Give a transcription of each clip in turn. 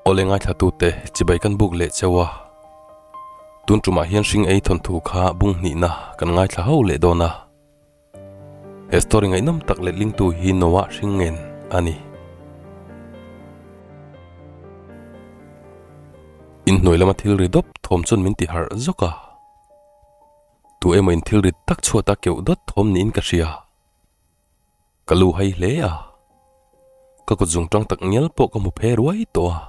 Awle ngaithlatute chibai kan buk leh cheu a, tun tumah hian hring ei thawnthu kha bung hnihna kan ngaithla ho leh dawn a. He story ngaihnawm tak letlingtu hi Noah Hringngen a ni. Inhnuai lama thil ri dawp thawm chuan min ti harh zawk a. Tu emaw in thil rit tak chhuat a keuh dawt thawm niin ka hria. Ka lu hai hle a, ka kut zung tang tak ngial pawh ka hmu phe ruai tawh a.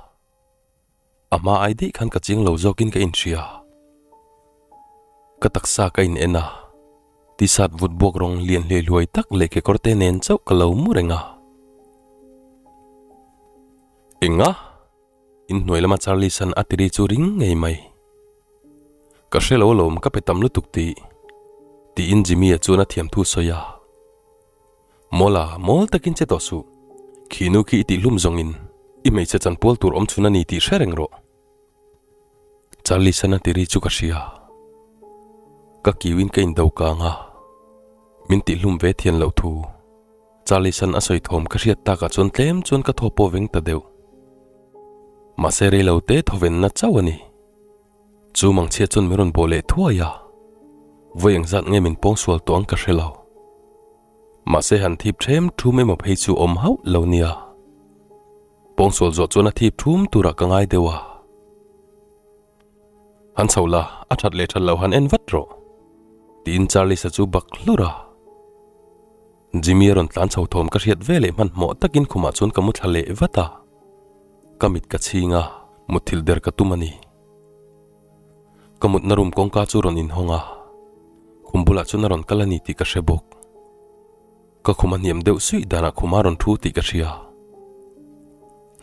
A hma ai daih khan ka chiang lo zawkin ka inhria. Ka taksa ka in en a, t-shirt vut buak rawng lian hlei hluai tak leh kekawr te nen chauh ka lo mu reng a. Enga? Inhnuai lama Charlie san a tiri chu ring ngei mai. Ka hre lo alawm ka pe tam lutuk tih, tiin Jimmy-a chuan a thiam thu sawi a. Mawla, mawl takin che tawh suh. Khi nu khi i tih hlum zawngin i hmeichhe chanpual tur awm chhun a ni tih hre reng rawh. Charlie san a tiri chu ka hria. Ka kiuin ka indo kang a, min tih hlum ve thian loh thu. Charlie san a sawi thawm ka hriat takah chuan tlem chuan ka thaw pawh veng ta deuh. Mahse reilo te thawvenna chauh a ni. Chu mangchhia chuan min rawn bawh leh thuai a, vawi engzat nge min pawngsual tawh ang ka hre lo. Mahse han thip ṭhem ṭhum emaw phei chu awm hauh lo nia. Pawngsual zawh chuan a thip ṭhum turah ka ngai deuh a. Han chho la, a ṭhat leh ṭhat loh han en vat rawh, tiin Charlie-a chu bak hlur a. Jimmy a rawn tlan chho thawm ka hriat ve leh hmanhmawh takin khumah chuan ka mu thla leh vat a. Ka mit ka chhing a, mutthilh der ka tum a ni. Ka mutna room kawngka chu rawn inhawng a, khum bulah chuan a rawn kal a ni tih ka hre bawk. Ka khum a hniam deuh suih danah khuma rawn thu tih ka hria.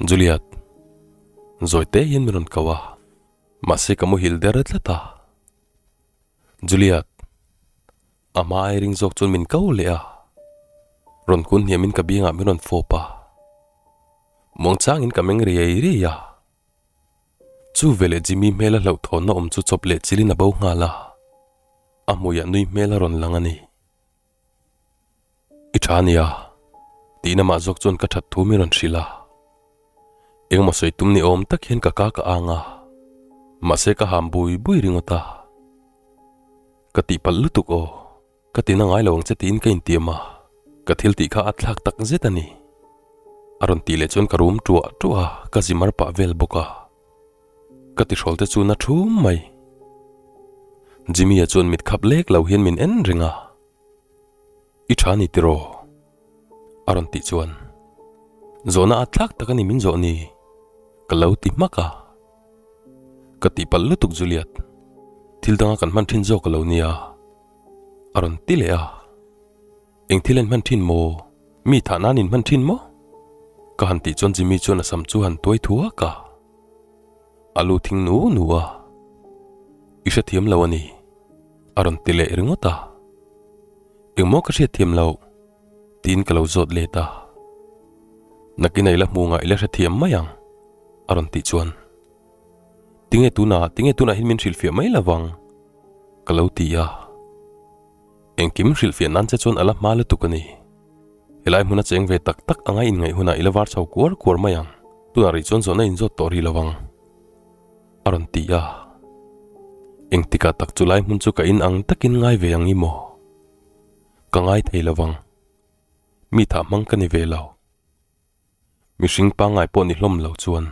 Juliet, zawi te hian min rawn ko a, mahse ka muhil der tlat a. Juliet, a hma ai ring zawk chuan min ko leh a, rawn kun hniamin ka biangah min rawn fawp a. Muangchangin ka meng riai riai a. Chu veleh Jimmy hmela hlauhthawnna awm chu chawp leh chilin a bo nghal a, a hmuiah nui hmel a rawn lang a ni. I tha ania, tiin amah zawk chuan ka that thu min rawn hrilh a. Engmaw sawi tum ni awm tak hian ka ka ka ang a, mahse ka ham bui bui ringawt a. Ka tihpalh lutuk aw, ka tina ngai lo ang che tiin ka intiam a, ka thil tih kha a thlak tak zet a ni. A rawn tih leh chuan ka rum tuah tuah a, ka zi mar pah vel bawk a. Ka tihrawl te chu na thum mai. Jimmy-a chuan mit khap lek lo hian min en reng a. I tha ni tiraw? A rawn tih chuan, Zawhna a thlak tak a ni min zawh ni, ka lo ti hmak a. Ka tihpalh lutuk Juliet, thil danga kan hman thin zawk a lo nia, a rawn ti leh a. Eng thil an hman thin maw? Mi thah nan in hman thin maw? Ka han tih chuan Jimmy chuan a sam chu han tuai thuak a. A lu thing nu nu a. I hrethiam lo a ni, a rawn ti leh ringawt a. Engmaw ka hriatthiam loh? tiin ka lo zawt let a. Nakin a ila hmu ngah ila hrethiam mai ang, a rawn tih chuan. Tinge tunah, tinge tunah hian min hrilhfiah mai lovang? ka lo ti a. Engkim hrilhfiah nan che chuan a la hma lutuk a ni. Helai hmuna cheng ve tak tak anga inngaih hunah i la var chho kuar kuar mai ang, tunah rih chuan zawhna inzawt tawh rih lovang, a rawn ti a. Engtikah tak chu lai hmun chu ka in ang takin ngai ve ang i maw? Ka ngai thei lovang. Mi thah hmang ka ni ve lo. Mihring pangngai pawh ni hlawm lo chuan.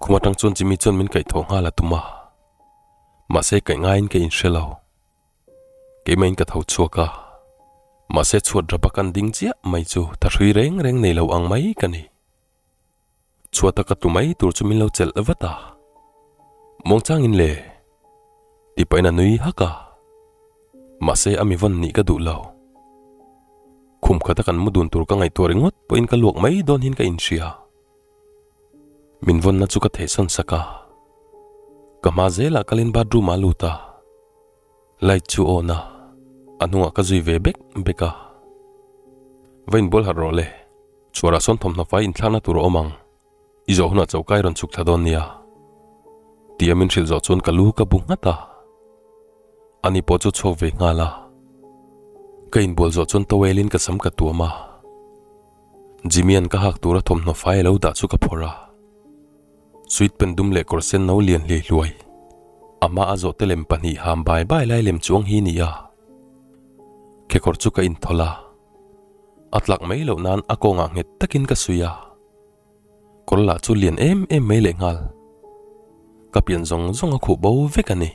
Khum atang chuan Jimmy chuan min kaihthawh nghal a tum a. Mahse kaih ngaiin ka inhre lo. Keimahin ka tho chhuak a. Mahse chhuat rapa kan ding chiah mai chu thahrui reng reng nei lo ang mai ka ni. Chhuata ka tlu mai tur chu min lo chelh vat a. Muangchangin le. Tih pahin a nui hak a. Mahse a mi vawn nih ka duh lo. Khum khata kan mu dun tur ka ngaihtuah ringawt pawhin ka luak mai dawn hian ka inhria. Min vawnna chu ka thehsawn sak a. Ka hma zelah kalin bathroom ah a lut a. Light chu on a, a hnungah ka zui ve bek bek a. Va inbual harh rawh le, chhuarah sawn thawmhnaw fai inthlakna tur a awm ang. I zawh hunah choka i rawn chhuk thla dawn nia. Tia min hrilh zawh chuan ka lu ka bu nghat a. Ani pawh chu chhuak ve nghal a. Ka inbual zawh chuan towel in ka sam ka tuam a. Jimmy-a'n ka hak tura thawmhnaw fai a lo dah chu ka phawrh a. Sweet pant dum leh kawr sen no lian hlei hluai. A hma a zawhte lem pahnih ham bai bai lai lem chuang hi ni a. Kekawr chu ka inthawlh a. A tlak mai loh nan a kawngah nghet takin ka suih a. Kawr lah chu lian em em mai leh nghal. Ka pian zawng zawng a khuh bo vek a ni.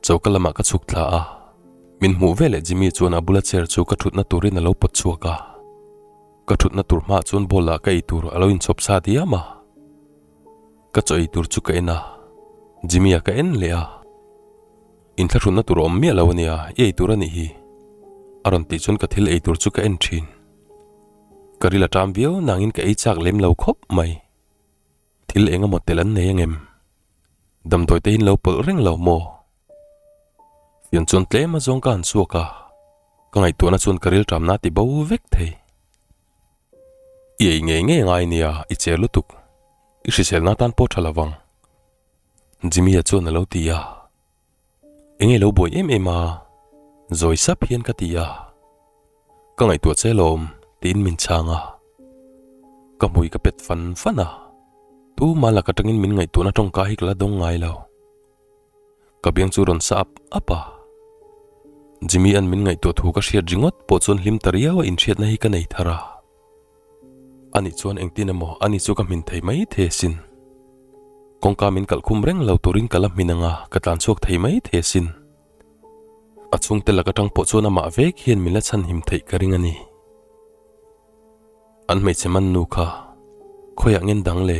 Choka lamah ka chhuk thla a, min hmuh veleh Jimmy chuan a bula chair chu ka thutna turin a lo pawt chhuak a. Ka thutna tur hmaah chuan bowl ah ka ei tur a lo inchhawp sa diam a. Ka chaw ei tur chu ka en a, Jimmy-a ka en leh a. Inthlahrunna tur a awm miah lo a nia, i ei tur a nih hi. A rawn tih chuan ka thil ei tur chu ka en thin. Ka ril a ṭam viau nangin ka ei chak lem lo khawp mai. Thil eng emaw tel an nei angem? Damdawi te in lo pawlh reng lo maw? Fian chuan tlem a zawng ka han chhuak a, ka ngaihtuahna chuan ka ril ṭamna a ti bo vek thei. I ei ngei ngei ngai nia, i cher lutuk. I hriselna tan pawh ṭha lo vang. Jimmy-a chuan a lo ti a. Enge lo buai em em a? Zawi sap hian ka ti a. Ka ngaihtuah che lawm tiin min chhang a. Ka hmui ka pet fan fan a. Tuma lak atangin min ngaihtuahna tawngka hi ka la dawng ngai lo. Ka biang chu rawn sa ap ap a. Jimmy-a'n min ngaihtuah thu ka hriat ringawt pawh chuan hlim ta riau a inhriatna hi ka nei thar a. Ani chuan engtin emaw ani chu ka hmin thei mai thei asin. Kawngka min kalh khum reng lo turin ka la hmin anga ka tlan chhuak thei mai thei asin. A chhungte lak atang pawh chuan amah vek hian min la chhanhim theih ka ring a ni. An hmeichhe man nu kha khawiah ngen dang le?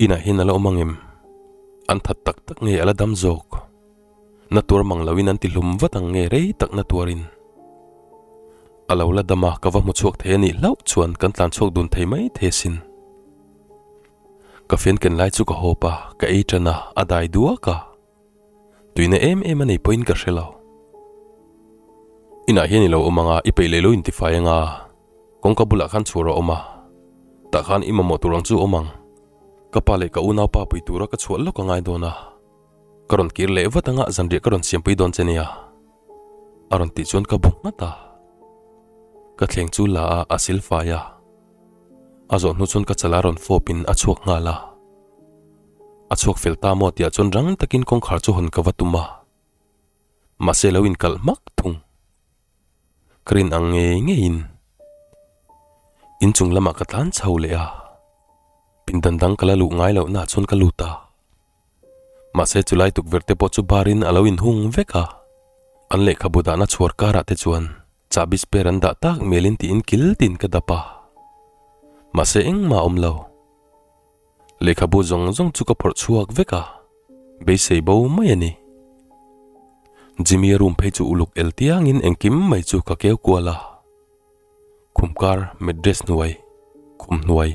Inah hian a la awm angem? An that tak tak nge a la dam zawk? Na tuar mang loin an ti hlum vat ang nge rei tak na tuarin. A lo la dam a, ka va hmu chhuak thei a nih hlauh chuan kan tlan chhuak dun thei mai thei asin. Ka fian ken lai chu ka hawp a, ka ei tan a, a dai duak a. Tuina em em a nei pawhin ka hre lo. Inah hian i lo awm ang a, i peih leh lo intifai ang a, kawngka bulah khan chhuar a awm a, tah khan i mamawh tur ang chu awm ang. Ka pa leh ka unaupa pui tura ka chhuah lawk a ngai dawn a. Ka rawn kir leh vat anga zanriah ka rawn siampui dawn che nia. A rawn tih chuan ka bu nghat a. Ka thleng chu la a, a sil fai a. A zawh hnu chuan ka chala rawn fawp in a chhuak nghal a. A chhuak fel ta maw tih ah chuan rang takin kawngkhar chu hawn ka va tum a. Mahse lo inkalh hmak thung. Ka rin ang ngei ngeiin inchung lamah ka tlan chho leh a. Pindan dang ka la luh ngai lohna ah chuan ka lut a. Mahse chulai tukverh te pawh chu barin a lo inhung vek a, an lehkhabu dahna chhuar karah te chuan chahbi spare an dah tak melin tiin kil tin ka dap a. Mahse engmah a awm lo. Lehkhabu zawng zawng chu ka phawrh chhuak vek a, beisei bo mai a ni. Jimmy-a room phei chu uluk el tiangin engkim mai chu ka keu kual a. Khum kar, mattress hnuai, khum hnuai,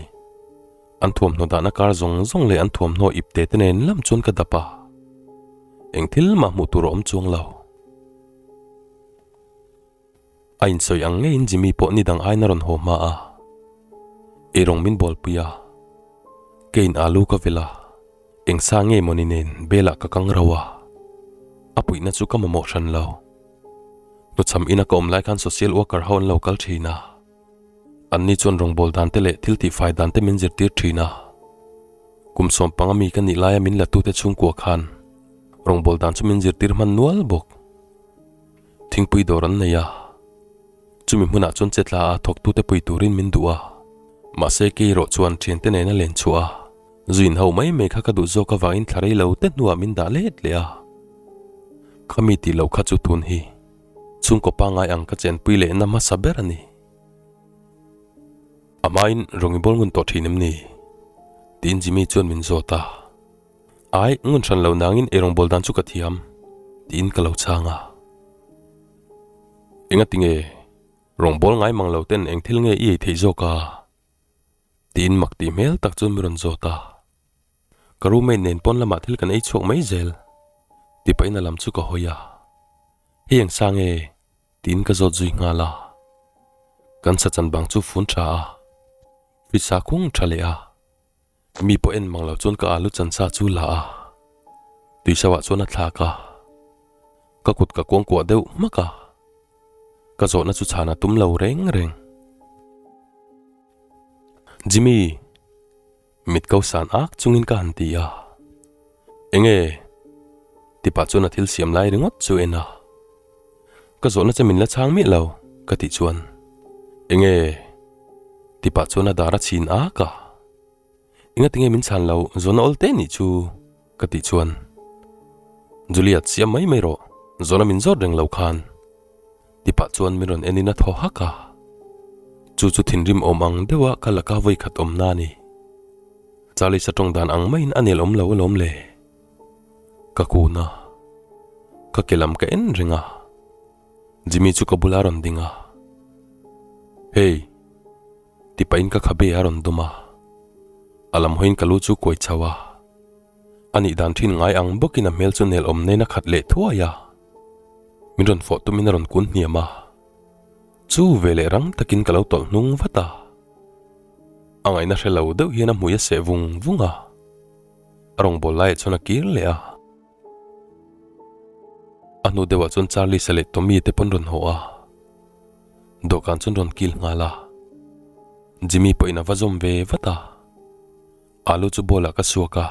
an thuamhnaw dahna kar zawng zawng leh an thuamhnaw ip te te nen lam chuan ka dap a, eng thil mah hmuh tur a awm chuang lo. A insawi ang ngeiin Jimmy pawh ni dang aiin a rawn haw hma a, eirawng min bawlpui a, keiin alu ka velh a, eng sa nge mawni nen belah ka kang rauh a, a puihna chu ka mamawh hran lo. Hnuchham ina ka awm lai khan social worker ho an lo kal thin a, anni chuan rawngbâwl dan te leh thil tihfai dan te min zirtir thin a. Kum sawmpanga mi ka nih laia min latute chhungkua khan rawngbâwl dan chu min zirtir hman nual bawk. Thingpui dawr an nei a, chumi hmunah chuan che tla a thawktute pui turin min duh a, mahse kei erawh chuan thiante nena len chhuah a, zu inho mai mai kha ka duh zawk avangin thla rei lo te hnuah min dah let leh a. Khami tih loh kha chu tun hi chhungkaw pangngai ang ka chenpui lehna hmasa ber a ni. A hmain rawn i bawl ngun tawh thin em ni? tiin Jimmy chuan min zawt a. Ai, ngun hran lo nangin ei rawngbâwl dan chu ka thiam, tiin ka lo chhang a. Engati nge rawngbâwl ngai mang lo ten eng thil nge i ei theih zawk a? tiin mak tih hmel tak chuan min rawn zawt a. Ka roommate nen pawn lamah thil kan ei chhuak mai zel, ti pahin a lam chu ka hawi a. Hei eng sa nge? tiin ka zawt zui nghal a. Kan sa chan bang chu fun tha a, fridge sa khung tha leh a. Mi pawh en mang lo chuan ka alu chan sa chu la a, tuisauah chuan a thlak a. Ka kut ka kuangkuah deuh hmak a, ka zawhna chu chhan a tum lo reng reng. Jimmy! Mit ko san ak chungin ka han ti a. Enge? Ti pah chuan a thil siam lai ringawt chu en a. Ka zawhna che min la chhang miah lo ka tih chuan Enge? Ti pah chuan a dar a chhin ak a. Enga tinge min chhan lo zawhna awl te nih chu ka tih chuan Juliet siam mai mai rawh zawhna min zawt reng lo khan ti pah chuan min rawn en in a thaw hak a. Chu chu thinrim awm ang deuha ka laka vawi khat awm na a ni. Charlie-sa tawng dan ang maiin a nel awm lo alawm le. Ka kun a, ka ke lam ka en reng a, Jimmy chu ka bula rawn ding a. Hey! Ti pahin ka khabe a rawn dawm a, a lam hawiin ka lu chu kuai chho a. A nih dan thin ngai ang bawkin a hmel chu nel awm nen a khat leh thuai a. Min rawn fawh tumin a rawn kun hniam a. Chu ve leh rang takin ka lo tawlh hnung vat a. A ngaihna hre lo deuh hian a hmui a seh vung vung a. A rawngbâwl laiah chuan a kir leh a. A hnu deuhah chuan Charlie-sa leh Tommy te pawn rawn haw a. Dawhkan chuan rawn kil nghal a. Jimmy pawhin a va zawm ve vat a. Alu chu bowl ah ka suak a,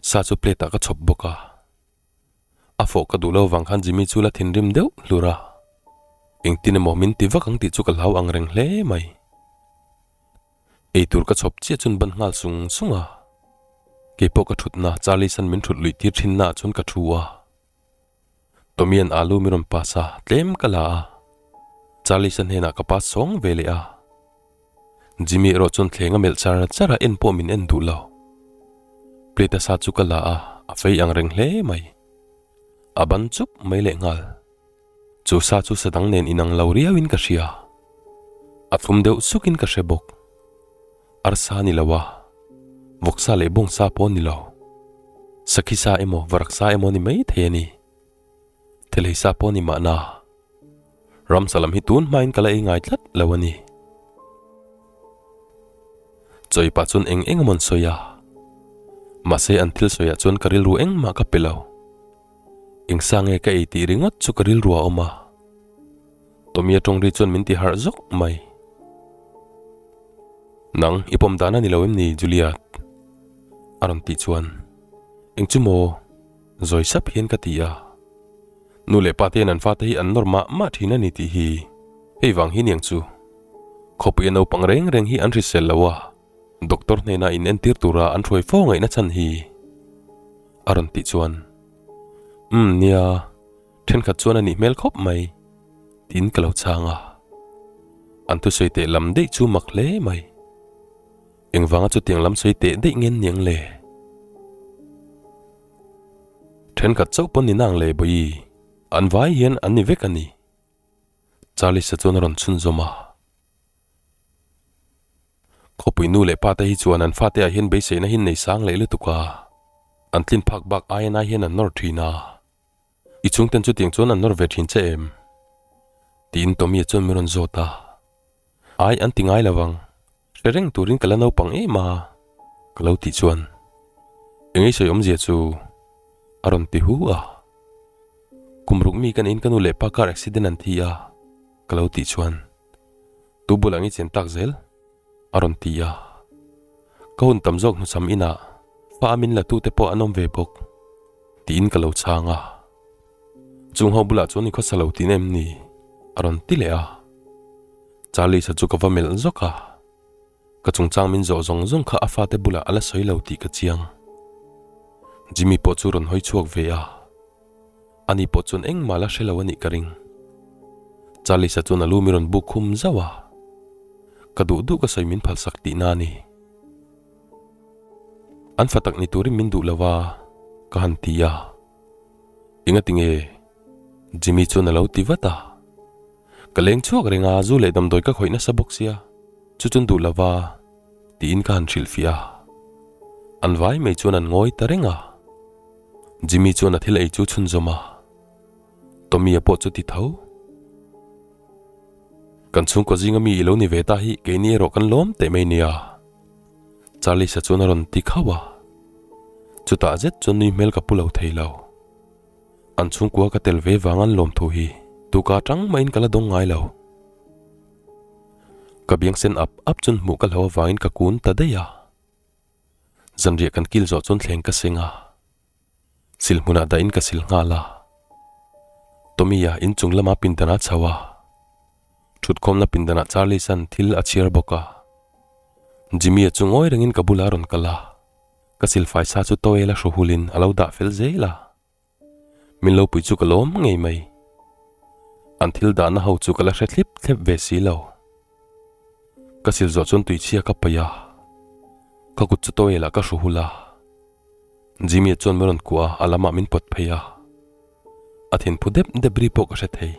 sa chu plate ah ka chhawp bawk a. A fawh ka duh lo vang khan Jimmy chu la thinrim deuh hlur a. Engtin emaw min ti vak ang tih chu ka hlau ang reng hle mai. Eitur ka chhawp chiah chuan ban nghal sung sung a. Keipawh ka thutna Charlie san min thut luih tir thinna ah chuan ka thu a. Tommy-a'n alu min rawn pass a, tlem ka la a. Charlie-sa hnenah ka pass sawng ve leh a. Jimmy erawh chuan thleng a melh char char a, en pawh min en duh lo. Plate a sa chu ka la a, a fei ang reng hle mai. A ban chup mai leh nghal. Chu sa chu sa dang nen inang lo riauin ka hria. A thlum deuh sukin ka hre bawk. Arsa ni lo a, vawksa leh bawngsa pawh ni lo. Sakhi sa emaw varak sa emaw ni mai thei a ni. Thelei sa pawh ni mahna. Ramsa lam hi tun hmain ka la ei ngai tlat lo a ni. Chawi pah chuan eng eng emaw an sawi a. Mahse an thil sawiah chuan ka rilru engmah ka pe lo. Eng sa nge ka ei tih ringawt chu ka rilru a awm a. Tommy-a tawngri chuan min ti harh zawk mai. Nang, i pawm dan a ni lo em ni, Juliet? A rawn tih chuan, Eng chu maw? Zawi sap hian ka ti a. Nu leh pa te hian an fate hi an nawr mah mah thin a ni tih hi hei vang hi niang chu. Khawpuia naupang reng reng hi an hrisel lo a, doctor hnena in entir tura an hruai fo ngaihna chhan hi. A rawn tih chuan, Umm nia. Thenkhat chuan a nih hmel khawp mai tiin ka lo chhang a, an thusawi teh lam daih chu mak hle mai. Engvanga chutiang lam sawi teh daih ngen niang le? Thenkhat chauh pawn ni nang le bawi, an vai hian an ni vek a ni. Charlie-sa chuan a rawn chhunzawm a. Khawpui nu leh pa te hi chuan an fate ah hian beiseina hi nei sang leh lutuk a, an tlin phak bak aia nai hian an nawr thin a. I chhungten chutiang chuan an nawr ve thin che em? Tiin Tommy-a chuan min rawn zawt a. Ai, an ti ngai lo vang. Hre reng turin ka la naupang em a, ka lo tih chuan. Engei sawi awmzia chu a rawn ti hu a. Kum ruk mi ka niin ka nu leh pa car accident an thi a, ka lo tih chuan. Tu bulah nge chen tak zel? A rawn ti a. Ka hun tam zawk hnuchham inah fa a min la tute pawh an awm ve bawk tiin ka lo chhang a. Chung ho bulah chuan i khawsa lo tihna em ni? A rawn ti leh a. Charlie-sa chu ka va melh zawk a. Ka chungchang min zawh zawng zawng kha a fate bulah a la sawi lo tih ka chiang. Jimmy pawh chu rawn hawi chhuak ve a. Ani pawh chuan engmah la hre lo a nih ka ring. Charlie-sa chuan a lu mi rawn buk khum zauh a. Ka duh duh ka sawi min phalsak tihna a ni. An fa tak ni turin min duh lo a, ka han ti a. Engati nge? Jimmy chuan a lo ti vat a. Ka leng chhuak reng a, zu leh damdawi ka khawih nasa bawk sia, chu chuan duh lo va, tiin ka han hrilhfiah a. An vai mai chuan an ngawi ta reng a. Jimmy chuan a thil ei chu chhunzawm a, Tommy-a pawh chu ti tho. Kan chhungkaw zinga mi i lo ni ve ta hi keini erawh kan lawm teh mai nia. Charlie-sa chuan a rawn ti khauh a. Chutah zet chuan nui hmel ka pu lo thei lo. An chhungkua ka tel ve vang an lawm thu hi tuka tang mahin ka la dawng ngai lo. Ka biang sen ap ap chuan hmuh ka hlo avangin ka kun ta daih a. Zanriah kan kil zawh chuan thleng ka seng a, sil hmunah dahin ka sil nghal a. Tommy-a inchung lama pindan a chho a, thutkhawmna pindanah Charlie-san thil a chhiar bawk a. Jimmy-a chu ngawi rengin ka bulah a rawn kal a, ka silfai sa chu towel a hru hulin a lo dah fel zel a. Min lo pui chu ka lawm ngei mai. An thil dahna ho chu ka la hre thlip thlep ve si lo. Ka sil zawh chuan tuichhia ka paih a, ka kut chu towel ah ka hru hul a. Jimmy-a chuan min rawn kuah a, a lamah min pawt phei a. A thinphu dep dep ri pawh ka hre thei.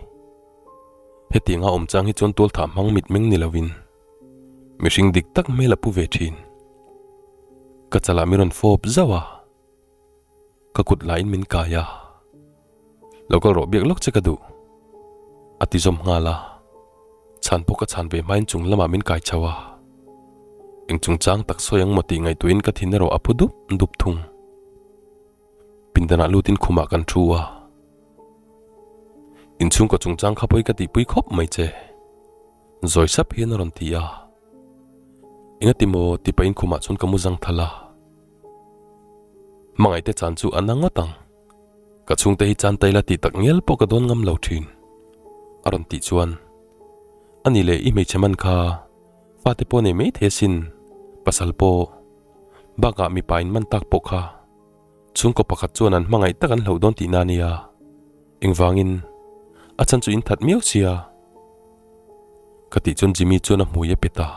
Hetiang a awm chang hi chuan tualthah hmang mitmeng ni lovin mihring dik tak hmel a pu ve thin. Ka chalah min rawn fawp zauh a. Ka kut lahin min kai a, Lo kal rawh biak lawk che ka duh, a ti zawm nghal a. Chhan pawh ka chhan ve hmain chung lamah min kai chho a. Eng chungchang tak sawi ang maw tih ngaihtuahin ka thin erawh a phu dup dup thung. Pindanah lutin khumah kan thu a. Inchhungkaw chungchang kha pawi ka tihpui khawp mai che, zawi sap hian a rawn ti a. Engati maw ti pahin khumah chuan ka mu zang thal a. Hmangaihte chan chu a na ngawt ang. Ka chhungte hi chan taila tih tak ngial pawh ka dawn ngam lo thin. A rawn tih chuan, A ni leh i hmeichhe man kha fate pawh nei mai thei asin, pasal pawh bakah mipa in man tak pawh kha chhungkaw pakhat chuan an hmangaih tak an hlauh dawn tihna a nia. Engvangin a chan chu in that miau sia. Ka tih chuan Jimmy chuan a hmui a pet a,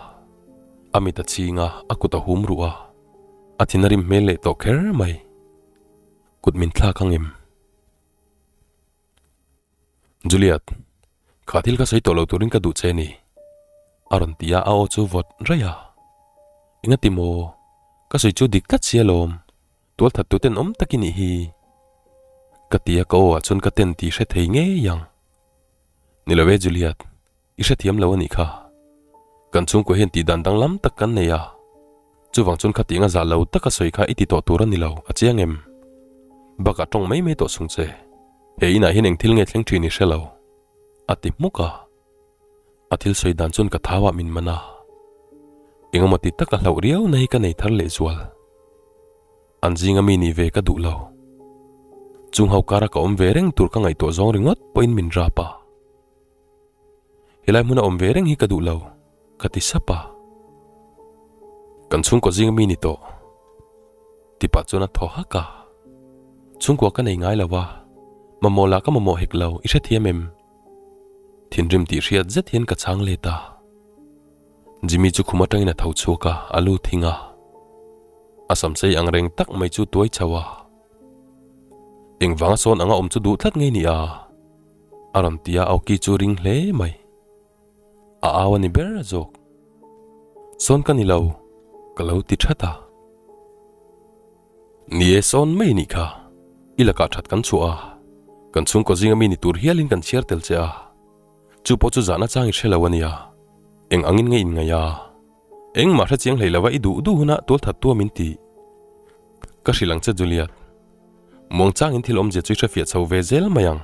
a mit a chhing a, a kut a hum ruh a. A thin a rim hmel leh tawh kher mai. Kut min thlak ang em? Juliet, kha thil kha sawi tawh lo turin ka duh che ni. A rawn ti a, a aw chu vawt raih a. Engati maw? Ka sawi chu dik tlat si alawm. Tualthat tu ten awm tak i nih hi. Ka ti a, ka aw ah chuan ka ten tih hre thei ngei ang. Ni lo e Juliet. I hrethiam lo a nih kha. Kan chhungkua hian tih dan danglam tak kan nei a. Chuvang chuan khatiang a zah lo taka sawi kha i ti tawh tur a ni lo, a chiang em? Bakah tawng mai mai tawh chung che. He inah hian eng thil nge thleng thin i hre lo. A ti hmuk a. A thil sawi dan chuan ka thau ah min man a. Engemaw ti taka hlauh riau na hi ka nei thar lehzual. An zinga mi nih ve ka duh lo. Chung ho kara ka awm ve reng tur ka ngaihtuah zawng ringawt pawhin min rap a. Helai hmuna awm ve reng hi ka duh lo, ka ti sap a. Kan chhungkaw zinga mi ni tawh. Tipah chuan a thaw hak a. Chhungkua ka nei ngai lo a, mamawh lah ka mamawh hek lo, i hrethiam em? Thinrim tih hriat zet hian ka chhang let a. Jimmy chu khum atangin a tho chhuak a, a lu thing a. A samsei ang reng tak mai chu tuai chho a. Engvanga sawn anga awm chu duh tlat ngei ni a? A rawn ti a, Aoki chu ring hle mai. A au a ni ber zawk. Sawn ka ni lo, ka lo ti that a. Ni e, sawn mai nih kha. I lakah that kan chhuah a, kan chhungkaw zinga mi ni tur hialin kan chhiar tel che a. Chu pawh chu zahna chang i hre lo a nia. Eng angin nge inngaih a? Engmah hre chiang hlei lova i duh duh hunah tualthat tua min ti. Ka hrilh ang che Juliet. Muangchangin thil awmzia chu i hrefiah chho ve zel mai ang,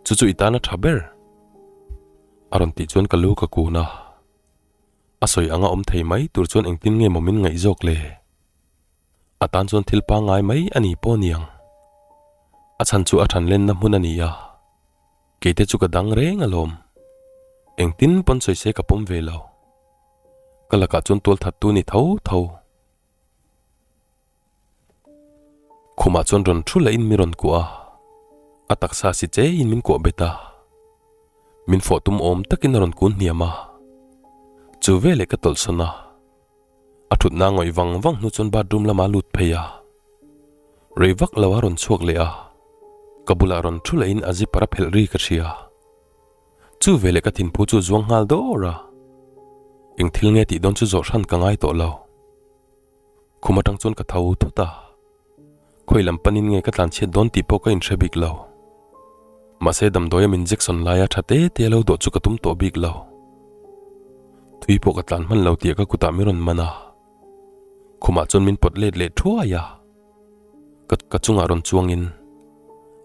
chu chu i tan a tha ber. A rawn tih chuan ka lu ka kun a. A sawi anga awm thei mai tur chuan engtin nge maw min ngaih zawk le? A tan chuan thil pangngai mai a ni pawh niang. A chhan chu a thanlenna hmun a ni a. Keite chu ka dang reng alawm. Engtin pawn sawi se ka pawm ve lo. Ka lakah chuan tualthat tu ni tho tho. Khumah chuan rawn thu lahin mi rawn kuah a, a taksa si cheiin min kuah bet a. Min fawh tum awm takin a rawn kun hniam a. Chu veleh ka tawlhsawn a. A thutna ngawih vang vang hnu chuan bathroom lamah a lut phei a. Rei vak lo a rawn chhuak leh a, ka bulah rawn thu lahin a zipper a phelh ri ka hria. Chu veleh ka thinphu chu a zuang nghal dawr a. Eng thil nge tih dawn chu zawh hran ka ngai tawh lo. Khum atang chuan ka tho thut a, khawi lam panin nge ka tlan chhiat dawn tih pawh ka inhre bik lo. Mahse damdawi a min injection laia tha te te a lo dawh chu ka tum tawh bik lo. Thui pawh ka tlan hman lo tih ka kutah min rawn man a, khumah chuan min pawt let leh thuai a. Ka ka chungah rawn chuangin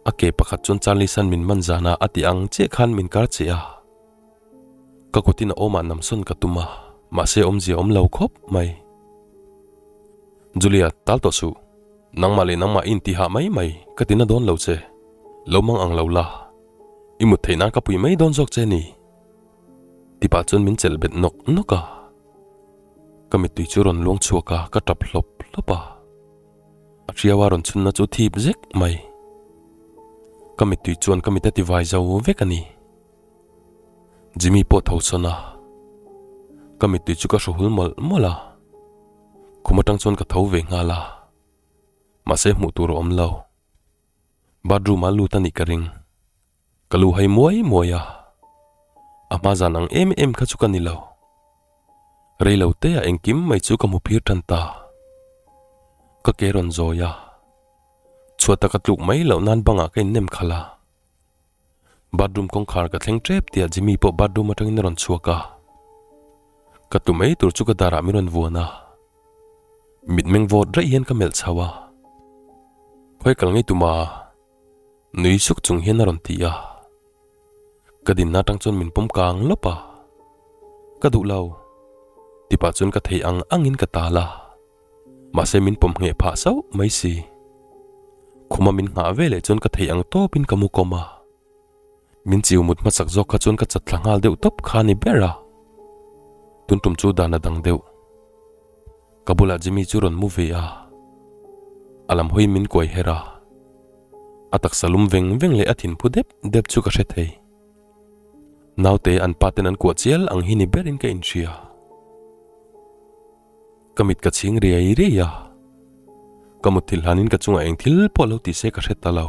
a ke pakhat chuan Charlie San min man zana a tih ang chiah khan min kar che a. Ka kutin a awmah namsawn ka tum a, mahse awmzia awm lo khawp mai. Julia, tal tawh suh. Nangmah leh nangmah i inti hah mai mai, ka ti na dawn lo che. Lo mang ang lo la. I mut theih nan ka pui mai dawn zawk che ni. Ti pah chuan min chelh bet nawk nawk a. Ka mittui chu rawn luang chhuak a, ka tap hlawp hlawp a. A hriau a rawn chhunna chu thip zek mai. Ka mittui chuan ka mit a ti vai zo vek a ni. Jimmy pawh tho sawn a, ka mittui chu ka hru hul mawlh mawlh a. Khum atang chuan ka tho ve nghal a, mahse hmuh tur a awm lo. Bathroom ah lut a nih ka ring. Ka lu hai muai muai a, a hma zan ang em em kha chu ka ni lo. Rei lo te ah engkim mai chu ka hmu phir tan ta. Ka ke rawn zawi a, chhuat a ka tluk mai loh nan bangah ka innem khalh a. Bathroom kawngkhar ka thleng tep tih ah Jimmy pawh bathroom atangin a rawn chhuak a. Ka tu mai tur chu ka darah min rawn vuan a. Mitmeng vawt raih hian ka melh chho a. Khawi kal ngei tuma nui suk chung hian a rawn ti a. Ka dinna atang chuan min pawm kang lawp a. Ka duh lo. Tipah chuan ka thei ang angin ka tal a. Mahse min pawm ngheh phah sauh mai si. Khuma min nghah ve leh chuan ka theih ang tawpin ka mu kawm a. Min chiu mut hmasak zawk kha chuan ka chat thla nghal deuh tawp kha ni ber a. Tun tum chu dan a dang deuh. Ka bulah Jimmy chu rawn mu ve a. A lam hawiin min kuai her a. A taksa lum veng veng leh a thin phu dep dep chu ka hre thei. Naute an pa ten an kuah chial ang hi ni berin ka inhria. Ka mit ka chhing riai riai a, ka mutthilh hlanin ka chungah eng thil pawh lo ti se ka hre ta lo.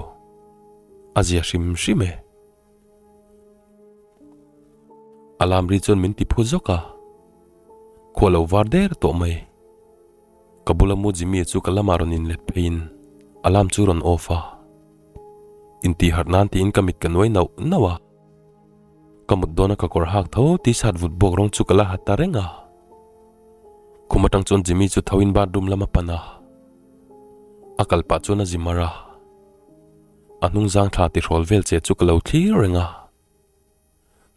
A zia hrim hrim e. Alarm ri chuan min ti phu zawk a, khua lo var der tawh mai. Ka bula mu Jimmy chu ka lamah rawn inlet pheiin alarm chu rawn off a. Intih harh nan tiin ka mit ka nuai nauh nauh a. Ka mut dawna ka kawr hak tho t-shirt vut bawk rawng chu ka la ha ta reng a. Khum atang chuan Jimmy chu tho in bathroom lam a pan a, a kal pah chuan a zi mar a, a hnung zang thla tihrawl vel che chu ka lo thlir reng a.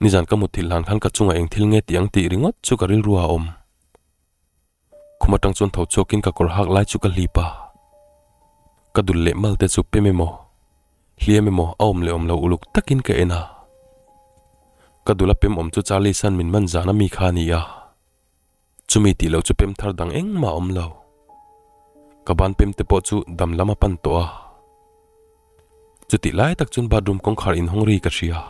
Nizan ka mutthilh hlan khan ka chungah eng thil nge tih ang tih ringawt chu ka rilru a awm. Khum atang chuan tho chhuakin ka kawr hak lai chu ka hlip a, ka dul leh mal te chu pem emaw, hliam emaw a awm leh awm lo uluk takin ka en a. Ka dul a pem awm chu Charlie san min man zan a mi kha a ni a. Chumi tih loh chu pem thar dang engmah a awm lo. Ka ban pem te pawh chu dam lam a pan tawh a. Chutih lai tak chuan bathroom kawngkhar inhawng ri ka hria.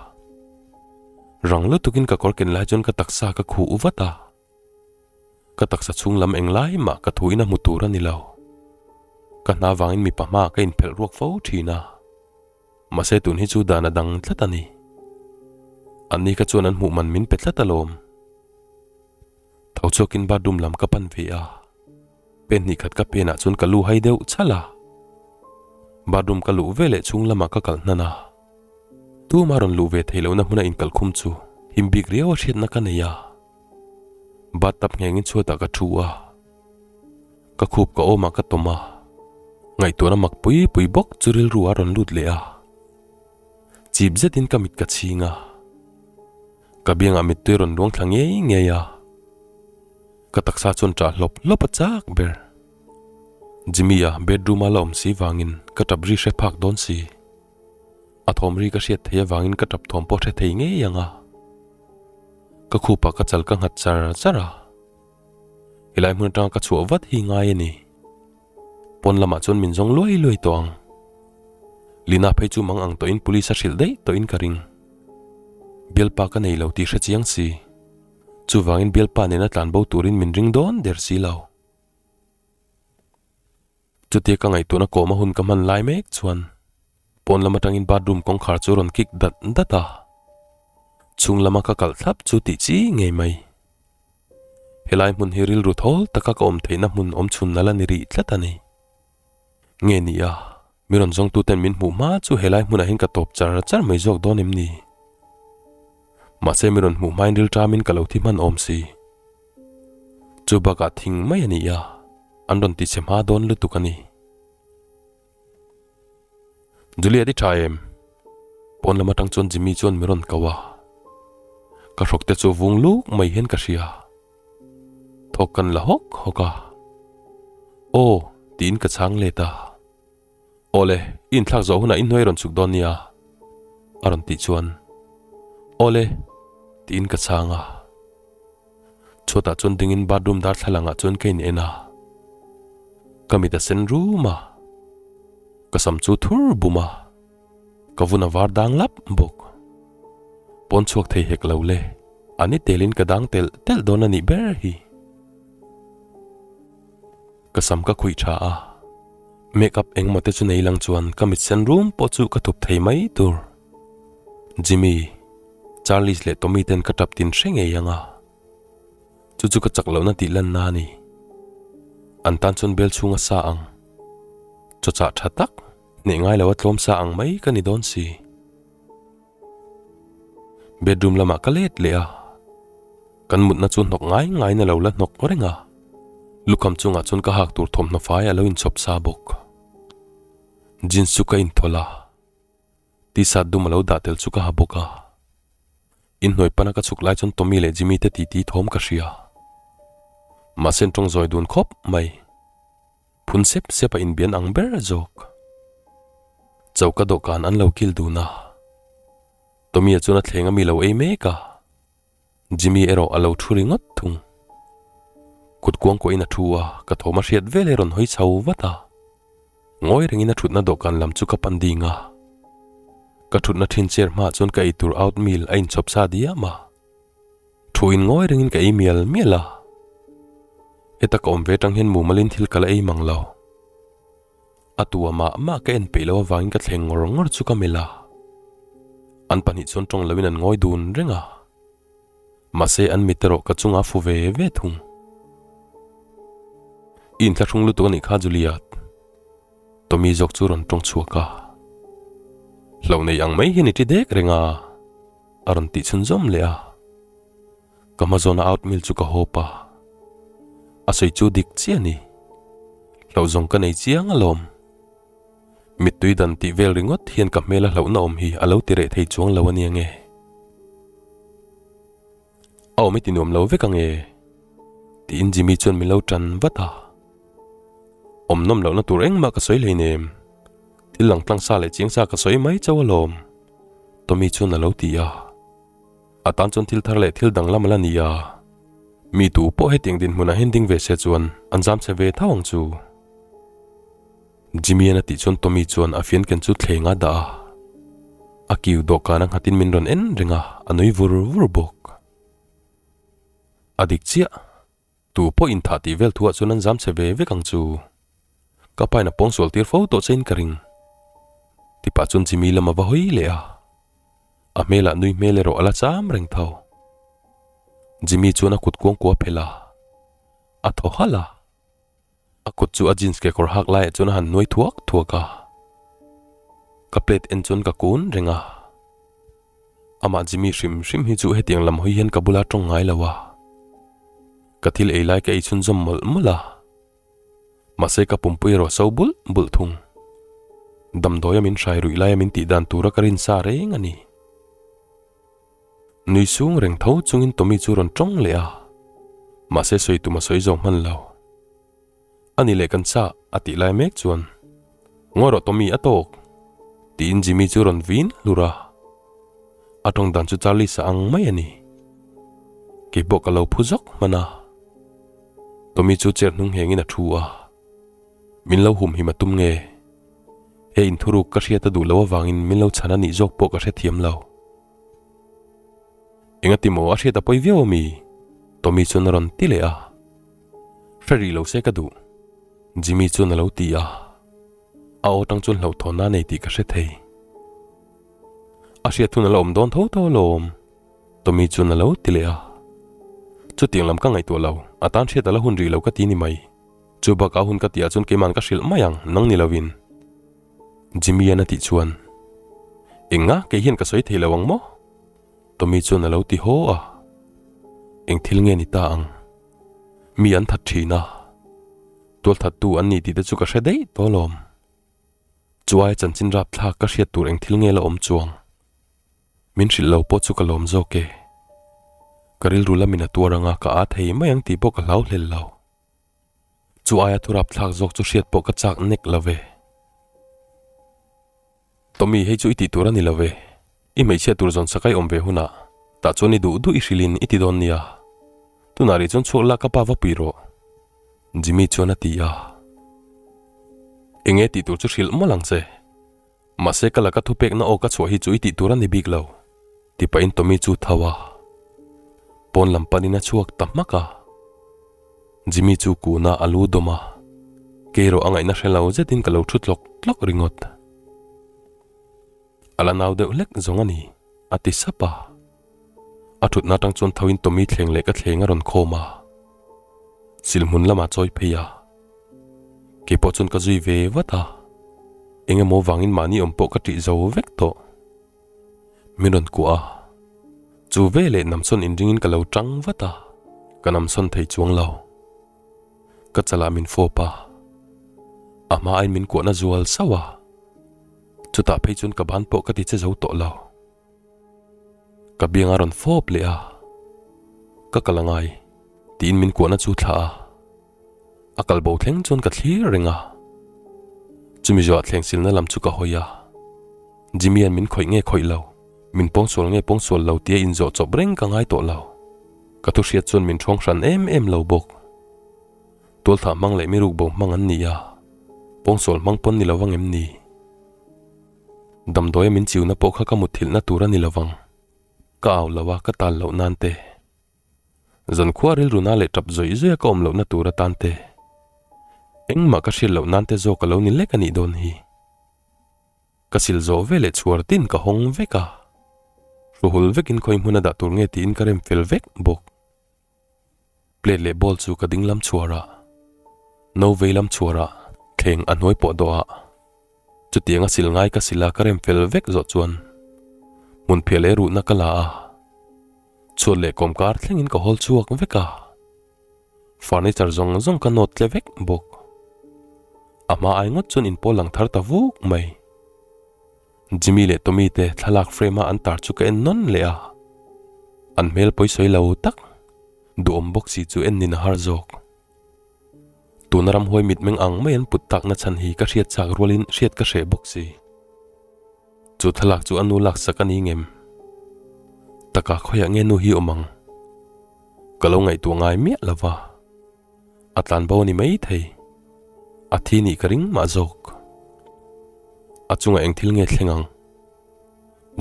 Rang lutukin ka kawr ken lai chuan ka taksa ka khuh u vat a. Ka taksa chhung lam eng lai mah ka thu in a hmu tur a ni lo. Ka hna vangin mipa hmaah ka inphelh ruak fo thin a. Mahse tun hi chu dan a dang tlat a ni. Anni kha chuan an hmuh man min pe tlat alawm. Tho chhuakin bathroom lam ka pan ve a, pen hnih khat ka penah chuan ka lu hai deuh chhalh a. Bathroom ka luh ve leh chhung lamah ka kalh hnan a, tuma rawn luh ve theih lohna hmuna inkalh khum chu him bik riau a hriatna ka nei a. Bathtub nghengin chhuatah ka thu a, ka khup ka awmah ka tawm a, ngaihtuahna mak pui pui bawk chu rilru a rawn lut leh a. Chip zetin ka mit ka chhing a. Ka biangah mittui rawn luang thla ngei ngei a, ka taksa chuan ṭah hlawp hlawp a chak ber. Jimmy-a bedroom-a la awm si vangin ka ṭap ri hre phak dawn si. A thawm ri ka hriat theih avangin ka ṭap thawm pawh hre thei ngei ang a. Ka khupah ka chal ka nghat char char a, helai hmun aṭanga ka chhuah vat hi ngai a ni. Pawn lamah chuan min zawng luai luai tawh ang. Lina phei chu mang ang tawhin police a hrilh daih tawhin ka ring. Bialpa ka nei lo tih hre chiang si. Chuvangin bialpa nena tlan bo turin min ring dawn der si lo. Chutia ka ngaihtuahna kawma hun ka hman lai mek chuan pawn lam atangin bathroom kawngkhar chu rawn kik dat dat a. Chhung lama ka kalh thlap chu tih chi ngei mai. Helai hmun hi rilru thawl taka ka awm theihna hmun awm chhun a la ni rih tlat a ni. Nge ni a, mi rawn zawngtuten min hmuh hma chu helai hmunah hian ka tawp char char mai zawk dawn em ni? Mahse mi rawn hmuh hmain rilṭamin ka lo thi hman awm si. Chu bakah thing mai a ni a, an rawn ti chhe hma dawn lutuk a ni. Juliet i tha em? Pawn lam atang chuan Jimmy chuan mi rawn ko a. Ka hrawk te chu vung luk mai hian ka hria. Thawk kan la hawk hawk a. Aw! Tiin ka chhang let a. Awle, i inthlak zawh hunah inhnuai rawn chhuk dawn nia, a rawn tih chuan Awle, tiin ka chhang a. Chhuatah chuan dingin bathroom darthlalang ah chuan ka in en a. Ka mit a sen rum a, ka sam chu thur bum a, ka vun a var dang lap bawk. Pawn chhuak thei hek lo le, a ni telin ka dang telh telh dawn a nih ber hi. Ka sam ka khuih tha a, make up engmaw te chu nei lang chuan ka mit sen rum pawh chu ka thup thei mai tur. Jimmy, Charlie leh Tommy ten ka tap tin hre ngei ang a, chu chu ka chak lohna tih lanna a ni. An tan chuan bel chhunga sa ang, chawchah tha tak, hneh ngai lo a tlawm sa ang mai ka ni dawn si. Bedroom lamah ka let leh a, kan mutna chu hnawk ngai ngaiin a lo la hnawk reng a, lukham chungah chuan ka hak tur thawmhnaw fai a lo inchhawp sa bawk. Jeans chu ka inthawlh a, t-shirt dum a lo dah tel chu ka ha bawk a. Inhnuai pana ka chhuk lai chuan Tommy leh Jimmy te titi thawm ka hria. Mahse an tawng zawi dun khawp mai. Phun sep sep a inbian ang ber zawk. Choka dawhkan an lo kil dun a. Tommy-a chuan a thleng a mi lo ei mek a. Jimmy erawh a lo thu ringawt thung. Kut kuang kuahin a thu a, ka thawm a hriat vel e rawn hawi chho vat a. Ngawi rengin a thutna dawhkan lam chu ka pan ding a. Ka thutna thin chair hmaah chuan ka eitur out meal a inchhawp sa diam a. Thu in ngawi rengin ka ei mial mial a, heta ka awm ve atang hian mumalin thil ka la ei mang lo. A tua mah mah ka en peih loh avangin ka thleng ngawr ngawr chu ka melh a. An pahnih chuan tawng loin an ngawi dun reng a, mahse an mit erawh ka chungah a fu ve ve thung. I inthlahrung lutuk a nih kha Juliet. Tommy zawk chu rawn tawng chhuak a, Hlauh nei ang mai hian i ti dek reng a. A rawn tih chhunzawm leh a, ka hma zawna out meal chu ka hawp a, a sawi chu dik chiah a ni, hlauhzawng ka nei chiang alawm. Mittui dan tih vel ringawt hian ka hmela hlauhna awm hi a lo ti reh thei chuang lo a nia nge. A awm i ti nuam lo vek ang e, tiin Jimmy chuan min lo tan vat a. Awm nawm lohna tur engmah ka sawi hleinem, thil lang tlang sa leh chiang sa ka sawi mai chauh alawm. Tommy chuan a lo ti a, a tan chuan thil thar leh thil danglam a la ni a, mi tu pawh hetiang dinhmunah hian ding ve se chuan an zam chhe ve tho ang chu. Jimmy-a'n a tih chuan Tommy chuan a fian ken chu thleng a dah a, a kiu dawhkan a nghatin min rawn en reng a, a nui vur vur bawk. A dik chiah. Tu pawh inthah tih vel thuah chuan an zam chhe ve vek ang chu. Ka pain a pawng sual tir fo tawh che in ka ring. Tipah chuan Jimmy lam a va hawi leh a. A hmelah nui hmel erawh a la cham reng tho. Jimmy chuan a kut kuang kuah phelh a, a thaw halh a. A kut chu a jeans kekawr hak laiah chuan a han nuai thuak thuak a. Ka plate en chuan ka kun reng a. Amah Jimmy hrim hrim hi chu hetiang lam hawi hian ka bula tawng ngai lo a. Ka thil ei lai ka ei chhunzawm mawlh mawlh a. Mahse ka pumpui erawh so bulh bulh thung. Damdawia min hrai ruih laia min tih dan tura ka rin sa reng a ni. Nui sung reng tho chungin Tommy chu rawn tawng leh a, mahse sawi tum a sawi zawng hman lo. A ni leh kan chah a tih lai mek chuan, Ngawi rawh Tommy a tawk! tiin Jimmy chu rawn vin hlur a. A tawng dan chu Charlie sa ang mai a ni. Keipawh ka lo phu zawk hman a. Tommy chu chair hnung nghengin a thu a, Min lo humhim a tum nge? He inthuruk ka hriat a duh loh avangin min lo chhan a nih zawk pawh ka hrethiam lo. Engati maw a hriat a pawi viau ami? Tommy chuan a rawn ti leh a. Hre rih lo se ka duh. Jimmy chuan a lo ti a. A aw tang chuan hlauhthawnna a nei tih ka hre thei. A hriat hun a la awm dawn tho tho alawm. Tommy chuan a lo ti leh a. Chutiang lam ka ngaihtuah lo, a tan hriat a la hun rih lo ka ti ni mai. Chu bakah hun ka tihah chuan keiman ka hrilh mai ang, nang ni lovin. Jimmy-a'n a tih chuan, Enga, kei hian ka sawi thei lo ang maw? Tommy chuan a lo ti haw a. Eng thil nge ni ta ang? Mi an that thin a. Tual thattu an ni tih te chu ka hre daih tawh alawm. Chu aia chanchin rapthlak ka hriat tur eng thil nge la awm chuang? Min hrilh lo pawh chu ka lawm zawk e. Ka rilru lamin a tuar anga ka aa thei mai ang tih pawh ka hlau hlel lo. Chu aia thurap thlak zawk chu hriat pawh ka chak nek lo ve. Tommy, hei chu i tih tur a ni lo ve. I hmeichhia tur zawn sakai awm ve hunah tah chuan i duh duh i hrilhin i ti dawn nia. Tunah rih chuan chhuak la ka pa va pui rawh. Jimmy chuan a ti a. Enge tih tur chu hrilh mawlh ang che. Mahse ka laka thupekna aw ka chhuah hi chu i tih tur a ni bik lo. Ti pahin Tommy chu tho a. Pawn lam panin a chhuak ta hmak a. Jimmy chu kuna a lu dawm a. Kei erawh a ngaihna hre lo zetin ka lo thu tlawk tlawk ringawt. A la nau deuh hlek zawng a ni, a ti sap a. A thutna atang chuan thoin Tommy thleng leh ka thleng a rawn khawm a. Silhmun lamah chawi phei a. Kei pawh chuan ka zui ve vat a. Eng emaw vangin mahni awm pawh ka ṭih zo vek tawh. Min rawn kuah a. Chu veleh namsawn inringin ka lo ṭang vat a. Ka namsawn thei chuang lo. Ka chalah min fawp a. A hma aiin min kuahna zual sauh a. Chutah phei chuan ka ban pawh ka ti che zo tawh lo. Ka biang a rawn fawp leh a, Ka kal a ngai, tiin min kuahna chu thlah a. A kal bo thleng chuan ka thlir reng a. Chumi zawhah thleng silna lam chu ka hawi a. Jimmy-a'n min khawih nge khawih lo, min pawngsual nge pawngsual lo tia inzawh chawp reng ka ngai tawh lo. Ka thu hriat chuan min ṭhawng hran em em lo bawk. Tualthah hmang leh mi rukbo hmang an ni a, pawngsual hmang pawn ni lo vang em ni? Damdawia min chiuna pawh kha ka mutthilhna tur a ni lo vang. Ka au lo a, ka tal loh nan te. Zankhua rilruna leh tap zawih zawih a ka awm lohna tur atan te. Engmah ka hriat loh nan te zawk a lo ni lek a nih dawn hi. Ka sil zawh ve leh chhuar tin ka hawng vek a. Hruhul vekin khawi hmun a dah tur nge tiin ka rem fel vek bawk. Plate leh bowl chu ka ding lam chhuar a, no vei lam chhuar a, thleng a hnuai pawh dawh a. Chutiang a sil ngai ka sil a ka rem fel vek zawh chuan hmun phiah leh ruhna ka la a, chhuat leh kawmkar thlengin ka hawl chhuak vek a. Furniture zawng zawng ka nawt tle vek bawk. A hma ai ngawt chuan inpawl lang thar ta vuk mai. Jimmy leh Tommy te thlalak frame a an tar chu ka en nawn leh a, an hmel pawisawi lo tak duhawm bawk si chu en nin a har zawk. Tuna ramhuai mitmeng ang mai an put takna chhan hi ka hriat chak rualin hriat ka hreh bawk si. Chu thlalak chu a nu laksak a ni ngem? Taka khawiah nge nu hi awm ang? Ka lo ngaihtuah ngai miah lo va. A tlan bo a ni mai thei. A thi nih ka ring mah zawk. A chungah eng thil nge thleng ang?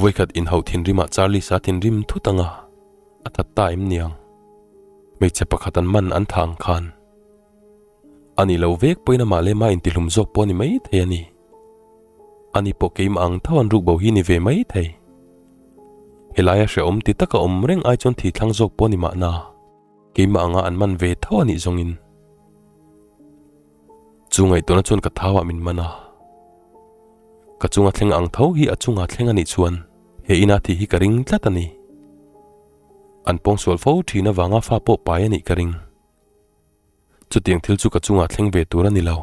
Vawikhat inhauh thinrimah Charlie sa thinrim thut anga a that ta em niang? Hmeichhe pakhat an man an thah ang khan. A nih lo vek pawhin amah leh mah intihlum zawk pawh a ni mai thei a ni. Ani pawh keimah ang tho an rukbo hi ni ve mai thei. Helaia hrehawm ti taka awm reng ai chuan thi thlang zawk pawh a ni mahna. Keimah anga an man ve tho a nih zawngin chu ngaihtuahna chuan ka thauah min man a. Ka chunga thleng ang tho hi a chunga thleng a nih chuan he ina thih hi ka ring tlat a ni. An pawngsual fo thin avanga fa pawh pai a nih ka ring. Chutiang thil chu ka chunga thleng ve tur a ni lo.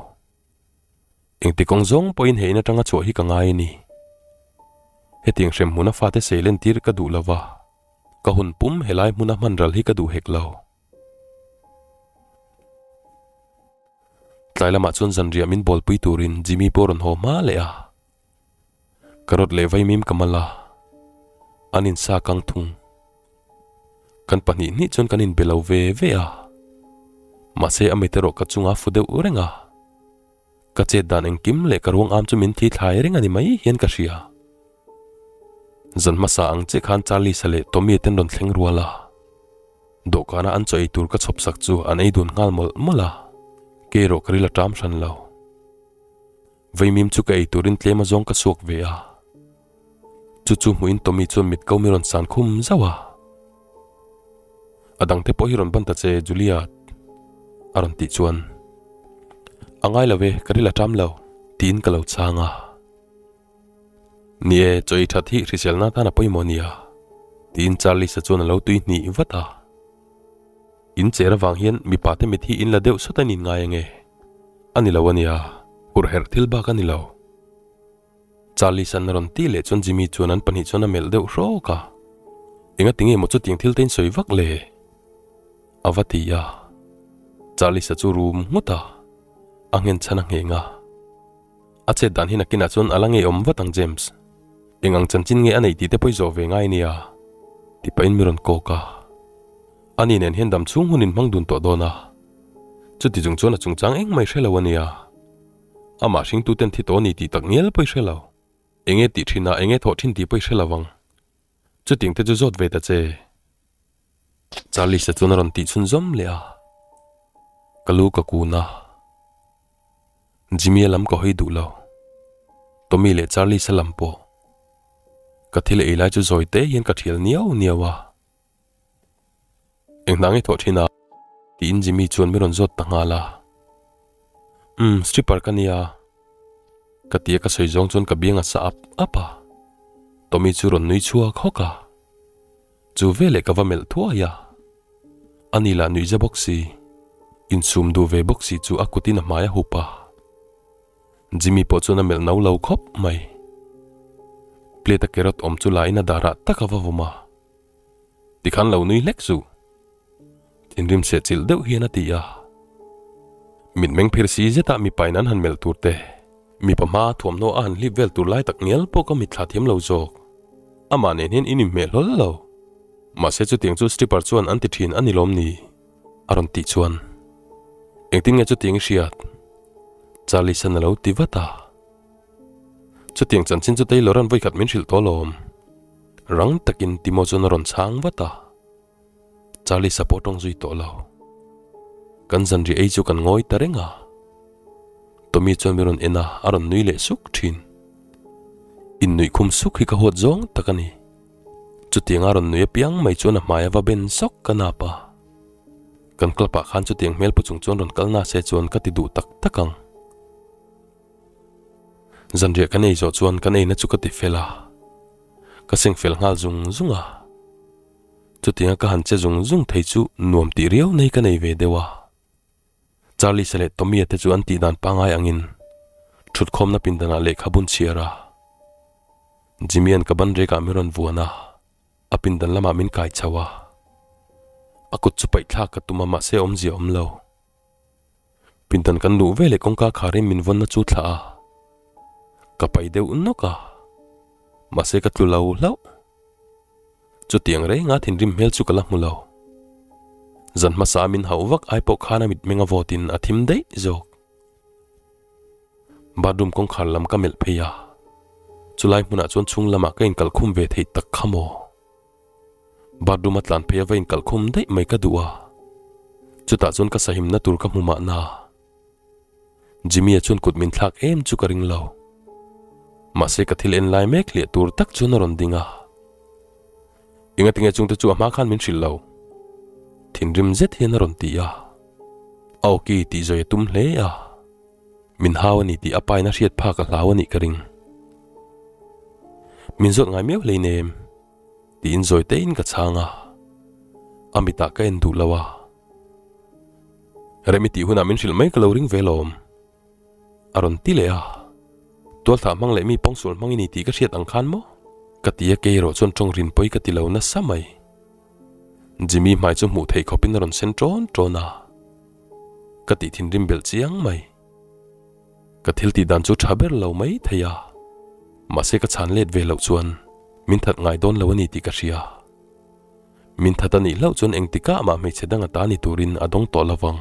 Engti kawng zawng pawhin he in atanga chhuah hi ka ngai a ni. Hetiang hremhmuna fate sei lentir ka duh lova. Ka hun pum helai hmuna hman ral hi ka duh hek lo. Tlai lamah chuan zanriah min bawlpui turin Jimmy pawh rawn haw hma leh a. Carrot leh vaimim ka mal a, an insa kang thung. Kan pahnih hnih chuan kan inbe lo ve ve a. Mahse a mit erawh ka chunga fu deuh reng a. Ka chet dan engkim leh ka ruang am chu min thi thlai reng a ni mai hian ka hria. Zan hmasa ang che khan Charlie-sa leh Tommy ten rawn thleng rual a. Dawhkana an chaw ei tur ka chhawp sak chu an ei dun nghal mawlh mawlh a, kei erawh ka ril a ṭam hran lo. Vaimim chu ka ei turin tlem azawng ka suak ve a. Chu chu hmuhin Tommy chuan mit ko mi rawn san khum zauh a. A dangte pawh hi rawn ban ta che Juliet a rawn tih chuan A ngai lo e, ka ril a ṭam lo tiin ka lo chhang a. Ni e, chaw ei that hi hriselna atan a pawimawh nia tiin Charlie-sa chuan a lo tui hnih vat a. In cher avang hian mipa te mit hi in la deuh sawt a nin ngai ange? A ni lo a nia, hurherh thil bak a ni lo. Charlie-san a rawn tih leh chuan Jimmy chuan an pahnih chuan a melh deuh hrawk a. Engati nge maw chutiang thil te in sawi vak le? A va ti a. Charlie-sa chu rum nghut a. A nghen chhan a ngheng a. A chet dan hi nakinah chuan a la ngeiawm vat ang James. Eng ang chanchin nge a nei tih te pawh i zawh ve ngai nia. Ti pahin mi rawn kawk a. Ani nen hian dam chhung hun in hmang dun tawh dawn a. Chuti chung chuan a chungchang engmah i hre lo a nia. Amah hringtuten thi tawh a ni tih tak ngial pawh i hre lo. Enge tih thin a, enge thawh thin tih pawh i hre lo ang. Chutiang te chu zawt ve ta che. Charlie-a chuan a rawn tih chhunzawm leh a. Ka lu ka kun a. Jimmy-a lam ka hawi duh lo. Tommy leh Charlie-a lam pawh. Ka thil ei lai chu zawi te hian ka thial niau niau a. Eng hna nge thawh thin a? Tiin Jimmy chuan min rawn zawt ta nghal a. Umm, stripper ka nia. Ka tia ka sawi zawng chuan ka biang a sa ap ap a. Tommy chu rawn nui chhuak hawk a. Chu veleh ka va melh thuai a. Ani lah nuihza bawk si, insum duh ve bawk si chu a kutin a hmai a hup a. Jimmy pawh chuan a melh no lo khawp mai. Plate a carrot awm chu la in a darah tak a va vawm a. Tikhan lo nui hlek suh. Thinrim seh chilh deuh hian a ti a. Mitmeng phir si zetah mipain an han melh tur te, mipa hma thuamhnaw a han hlip vel tur lai tak ngial pawh ka mitthla thiam lo zawk. Amah nen hian in inhmeh hlawl lo. Mahse chutiang chu stripper chuan an ti thin a ni lawm ni? A rawn tih chuan. Engtin nge chutiang i hriat? Charlie san a lo ti vat a. Chutiang chanchin chu Taylor an vawikhat min hrilh tawh lawm. Rang takin Timo chuan a rawn chhang vat a. Charlie sa pawh tawng zui tawh lo. Kan zanriah ei chu kan ngawi ta reng a. Tommy chuan min rawn en a, a rawn nui leh suk thin. Innuih khum suk hi ka huat zawng tak a ni. Chutianga rawn nui apiang mai chuan a hmai a va ben sawk ka nap a. Kan club ah khan chutiang hmel pu chung chuan rawn kal na se chuan ka ti duh tak tak ang. Zanriah kan ei zawh chuan kan eina chu ka ti fel a, ka seng fel nghal zung zung a. Chutianga ka han che zung zung thei chu nuam tih riau nei ka nei ve deuh a. Charlie-a leh Tommy-a te chu an tih dan pangngai angin thutkhawmna pindanah lehkha bun chhiar a. Jimmy-a'n ka ban rekah min rawn vuan a, a pindan lamah min kai chho a. A kut chu paihthlak ka tum a mahse awmzia awm lo. Pindan kan luh veleh kawngka kharin min vawnna chu thlah a, ka pai deuh nawk a, mahse ka tlu lo hlauh. Chutiang renga thinrim hmel chu ka la hmu lo. Zan hmasa min hauh vak ai pawh khan a mitmeng a vawtin a thim daih zawk. Bathroom kawngkhar lam ka melh phei a, chulai hmunah chuan chhung lamah ka inkalhkhum ve theih tak kha maw? Bathroom a tlan phei a va inkalh khum daih mai ka duh a, chutah chuan ka sahimna tur ka hmu mahna. Jimmy-a chuan kut min thlak em chu ka ring lo. Mahse ka thil en lai mek hliah tur tak chuan a rawn ding a. Engatinge chungte chu a hma khan min hrilh lo? Thinrim zet hian a rawn ti a. A awki tih zawi a tum hle a. Min hau a ni tih a pain a hriat phak a hlau a nih ka ring. Min zawt ngai miau hleinem. Tiin zawi tein ka chhang a, a mitah ka en duh lo a. Remi tih hunah min hrilh mai ka lo ring ve lawm. A rawn ti leh a, Tualthah hmang leh mi pawngsual hmang i ni tih ka hriat ang khan maw? Ka ti a, kei erawh chuan tawng rin pawi ka ti lo nasa mai. Jimmy hmai chu hmuh theih khawpin a rawn sen ṭawn ṭawn a, ka tih thinrim belh chiang mai. Ka thil tih dan chu tha ber lo mai thei a, mahse ka chhan let ve loh chuan min that ngai dawn lo a ni tih ka hria. Min that a nih hlauh chuan engtikah mah hmeichhe dang a ta ni turin a dawng tawh lo vang.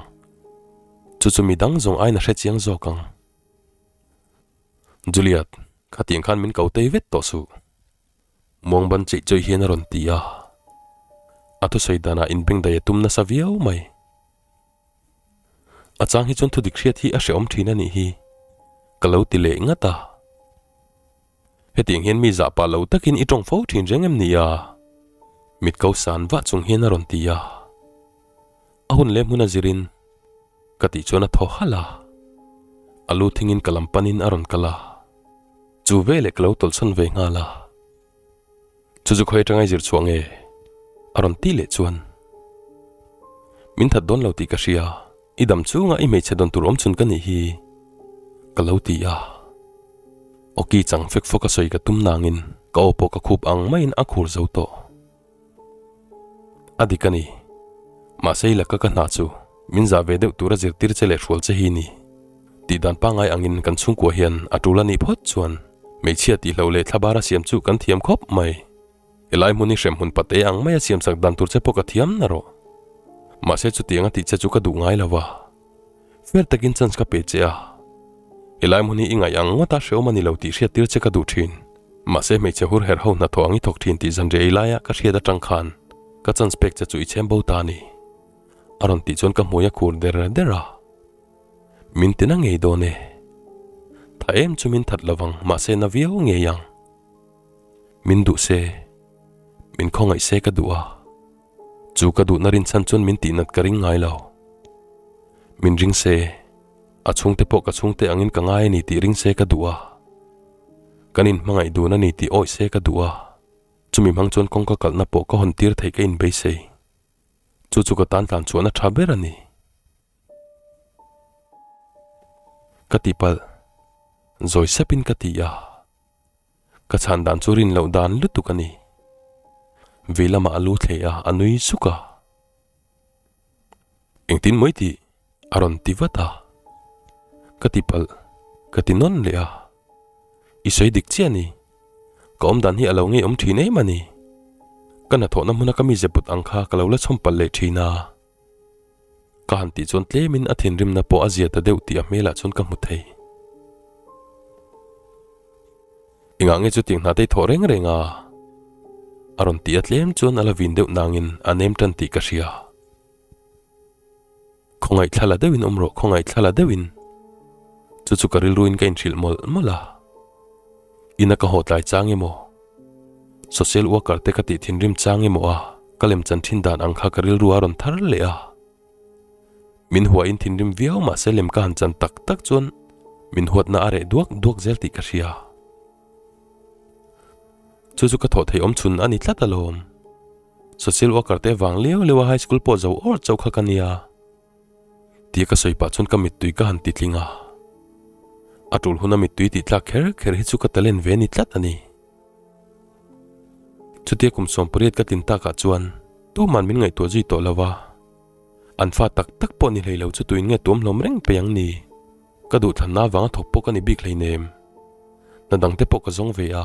Chu chu mi dang zawng aiin a hre chiang zawk ang. Juliet, khatiang khan min ko tei vet tawh suh. Muang ban cheih chawih hian a rawn ti a. A thusawi danah inbengdai a tum nasa viau mai. A chang hi chuan thudik hriat hi a hrehawm thin a nih hi, ka lo ti leh ngat a. Hetiang hian mi zah pah lo takin i tawng fo thin reng em ni a? Mit ko san vah chung hian a rawn ti a. A hun leh hmun a zirin ka tih chuan a thaw halh a. A lu thingin ka lam panin a rawn kal a. Chu veleh ka lo tawlhsawn ve nghal a. Chu chu khawi atanga i zir chhuah nge? A rawn ti leh chuan. Min that dawn lo tih ka hria, i dam chunga i hmeichhe dawn tur awm chhun ka nih hi ka lo ti a. Awki chang fek fawk a sawi ka tum nangin ka aw pawh ka khup ang maiin a khur zo tawh. A dik a ni. Mahse i laka ka hna chu min zah ve deuh tura zirtir che leh hrual che hi ni. Tih dan pangngai angin kan chhungkua hian a tul a nih phawt chuan hmeichhia tihloh leh thlabara siam chu kan thiam khawp mai. Helai hmun hi hremhmun pate ang maia siamsak dan tur che pawh ka thiam na rawh. Mahse chutianga tih che chu ka duh ngai lo va. Fair takin chance ka pe che a. Helai hmun hi i ngaih ang ngawta hrehawm a ni lo tih hriat tir che ka duh thin. Mahse hmeichhe hur herh ho hnathawh ang i thawk thin tih zanriah ei laia ka hriat atang khan ka chance pek che chu i chhem bo ta a ni. A rawn tih chuan ka hmui a khur der der a. Min tina ngei dawn e. Tha em chu min that lovang mahse na viau ngei ang. Min duh se, min khawngaih se ka duh a. Chu ka duhna rinchhan chuan min tihnat ka ring ngai lo. Min ring se, a chhungte pawh ka chhungte angin ka ngai a ni tih ring se ka duh a. Kan inhmangaih dun a ni tih awih se ka duh a. Chumi hmang chuan kawngka kalhna pawh ka hawn tir theih ka inbeisei. Chu chu ka tan tlan chhuahna tha ber a ni. Ka tihpalh, zawi sepin ka ti a. Ka chhan dan chu rin loh dan lutuk a ni. Vei lamah a lu thleh a, a nui suk a. Engtin mawi tih a rawn ti vat a. Ka ti palh, ka ti nawn leh a. I sawi dik chiah a ni. Ka awm dan hi a lo ngeiawm thin em a ni. Ka hnathawhna hmuna ka mize put ang kha ka lo la chhawm palh leh thin a. Ka han tih chuan tlemin a thinrimna pawh a zia ta deuh tih a hmelah chuan ka hmu thei. Engah nge chutiang hna te i thawh reng reng a? A rawn tih a tlem chuan a la vin deuh nangin a nem tan tih ka hria. Khawngaih thla la deuhin awm rawh, khawngaih thla la deuhin. Chu chu ka rilruin ka inhrilh mawlh mawlh a. Ina ka haw tlai chang emaw? Social worker te ka tih thinrim chang emaw a ka lem chan thin dan ang kha ka rilru a rawn thar leh a. Min huain thinrim viau mahse lem ka han chan tak tak chuan min huatna a reh duak duak zel tih ka hria. Chu chu ka thawh theih awm chhun a ni tlat alawm. Social worker te vang liau liau a high school pawh zo awr chauh kha ka nia. Tia ka sawi pah chuan ka mittui ka han titling a. A tul huna mittui tih tlak kher kher hi chu ka talent ve ni tlat a ni. Chutia kum 18 ka tlin takah chuan tuman min ngaihtuah zui tawh lo va. An fa tak tak pawh ni hlei lo chu tuin nge tuam hlawm reng pei ang ni. Ka duhthlanna avanga thawk pawh ka ni bik hleinem. Hna dangte pawh ka zawng ve a.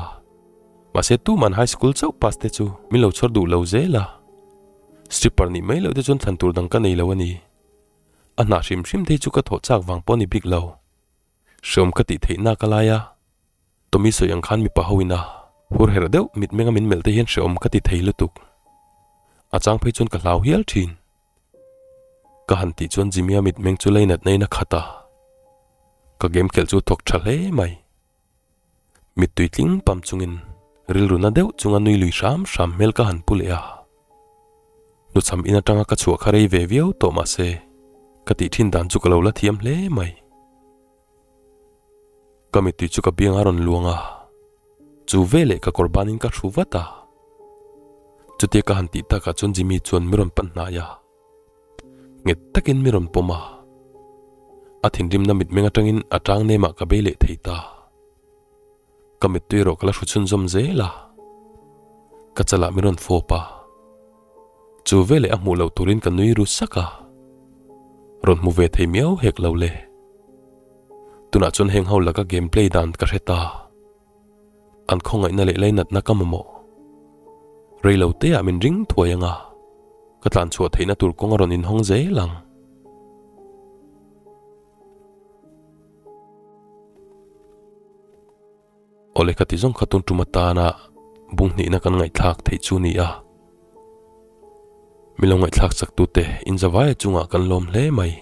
Mahse tuman high school chauh pass te chu min lo chhawr duh lo zel a. Stripper nih mai loh te chuan thlan tur dang ka nei lo a ni. A hnah hrim hrim thei chu ka thawh chak vang pawh a ni bik lo. Hreawm ka tih theih nak a lai a, Tommy sawi ang khan mipa ho ina hur herh deuh mitmenga min melh te hian hreawm ka ti thei lutuk. A chang phei chuan ka hlau hial thin. Ka han tih chuan Jimmy-a mitmeng chu leinat na in a khat a. Ka game khelh chu thawk tha hle mai. Mittui tling pam chungin rilru na deuh chunga nui lui hram hram hmel ka han pu leh a. Hnuchham in atanga ka chhuah kha rei ve viau tawh mahse ka tih thin dan chu ka lo la thiam hle mai. Ka mittui chu ka biang a rawn luang a, chu veleh ka kawr banin ka hru vat a. Chutia ka han tih takah chuan Jimmy chuan mi rawn pan hnai a. Nghet takin mi rawn pawm a, a thinrimna mitmeng atangin a tang nemah ka bei leh thei ta. Ka mittui erawh ka la hru chhunzawm zel a, ka chalah mi rawn fawp a, chu veleh a hmuh loh turin ka nui ru sak a, rawn hmu ve thei miau hek lo le. Tunah chuan heng ho laka game play dan ka hre ta. An khawngaihna leh lainatna ka mamawh. Rei lo teah min ring thuai anga ka tlan chhuah theihna tur kawng a rawn inhawng zel ang. Awle ka ti zawng kha tun tum atana bung hnihna kan ngaihthlak theih chu ni a. Min lo ngaihthlak chak tute inzavaia chungah kan lawm hle mai.